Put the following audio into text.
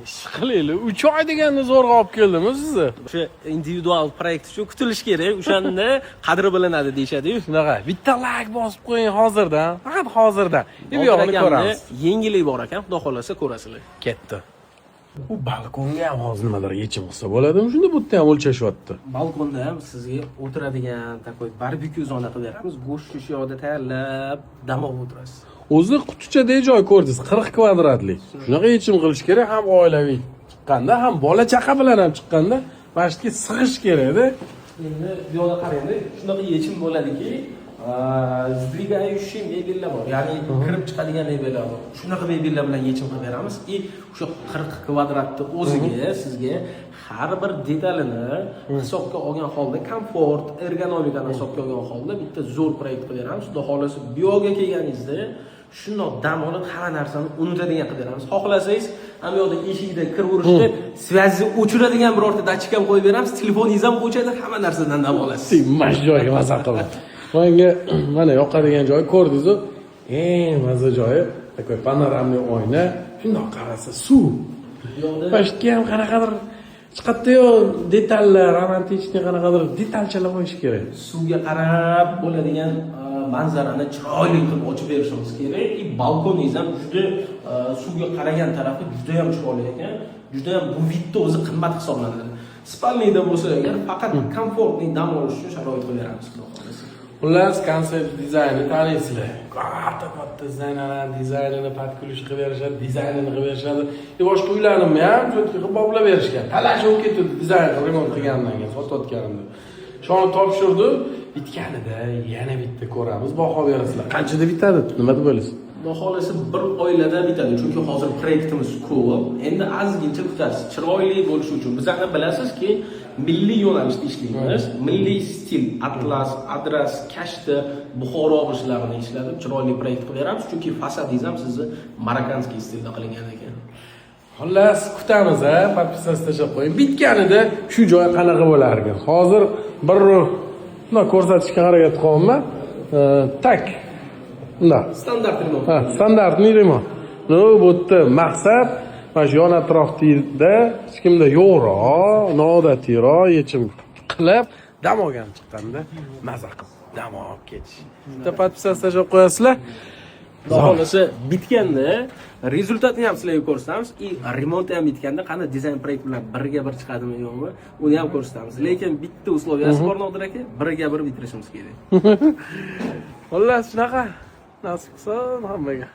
Ishqilinglar, 3 oy deganda zo'rg'a olib keldimi sizni? O'sha individual proyekt uchun kutilish kerak, o'shanda qadri bilinadi deyishadi-yu. Shunaqa, bitta layk bosib qo'ying hozirdan, faqat hozirdan. Bu Nodir yog'ini akamni ko'ramiz. yengillik bor ekan, xudo xohlasa ko'rasizlar. Ketdi. Bu balkonga ham hozir nimadir yechim qilsa bo'ladimi? Shunda bu yerda ham o'lchashyapti. Balkonda ham sizga o'tiradigan такой barbekyu zona qilib beramiz. Go'sht shu yoqda tayyorlab, dam olib o'tirasiz. O'zi qutichadagi joy ko'rdingiz, 40 kvadratlik. Shunaqa yechim qilish kerak, ham oilaviy chiqqanda, ham bola chaqa bilan ham chiqqanda mana shu yerga sig'ish kerakda. Endi bu yoqda qarangda, shunaqa yechim bo'ladiki, сдвигающий mebellar bor. Ya'ni kirib chiqadigan mebellar bor. Shunaqa mebellar bilan yechim qilib beramiz и o'sha 40 kvadratni o'ziga sizga har bir detalini hisobga olgan holda, komfort, ergonomikani hisobga olgan holda bitta zo'r proyekt qilib beramiz. Xudo xohlasa, bu yoqga kelganingizda shundoq dam olib, hamma narsani unutadigan qilib beramiz. Xohlasangiz, ham bu yoqda eshikda kiraverishda связь ni o'chiradigan birorta datchik ham qo'yib beramiz, telefoningiz ham o'chadi, hamma narsadan dam olasiz. Mana shu joyga maza qilib. Manga mana yoqadigan joyi ko'rdingiz-ku. Eng maza joyi такой панорамный oyna. Shundoq qarasa, suv. Bu yoqda Mana shu yerga ham qanaqadir chiqadi-yu detallar, романтичный qanaqadir detalchalar qo'yish kerak. Suvga qarab bo'ladigan manzarani chiroyli qilib ochib berishimiz kerak и balkoningiz ham juda suvga qaragan tarafi juda ham chiroyli ekan, juda ham bu вид ni o'zi qimmat hisoblanadi. Спальный da bo'lsa agar, faqat комфортный dam olish uchun sharoit qilib beramiz, xudo xohlasa. Xullas, konsept dizaynni taniysizlar. Katta katta dizaynlar, dizaynini под ключ qilib berishadi, dizaynini qilib berishadi. E, boshqa uylarimni ham четко qilib boplab berishgan. Talash bo'lib ketdi dizayn qilib remont qilgandan keyin sotayotganimda. Shuni topshirdi. Bitganida yana bitta ko'ramiz, baho berasizlar. Qanchada bitadi? Nima deb o'ylaysiz? Xudo xohlasa, bir oylarda bitadi, chunki hozir proyektimiz ko'p. Endi ozgincha kutasiz, chiroyli bo'lishi uchun. Bizani bilasizki, milliy yo'nalishda ishlaymiz, milliy stil, atlas, adras, kashta, Buxoro g'ishtlarini ishlatib, chiroyli proyekt qilib beramiz, chunki fasadingiz ham sizni марокканский stilda qilingan ekan. Xullas, kutamiz, a, подписаться tashlab qo'ying. Bitganida shu joy qanaqa bo'lar ekan? Hozir bir bundoq ko'rsatishga harakat qilyapman. Так. Bundoq. Standart remont. Ha, стандартный remont. Ну, bu yerda maqsad mana shu yon atrofda hech kimda yo'qroq, noodatiroq yechim qilib, dam olgan chiqqanda maza qilib dam olib ketish. Bitta подписаться tashlab qo'yasizlar. Xudo xohlasa, bitganda результат ni ham sizlarga ko'rsatamiz и remonti ham bitganda qanday dizayn proyekt bilan birga bir chiqadimi, yo'qmi, uni ham ko'rsatamiz. Lekin bitta условия si bor, Nodir aka, birga bir bitirishimiz kerak. Xullas, shunaqa. Nasib qilsin hammaga.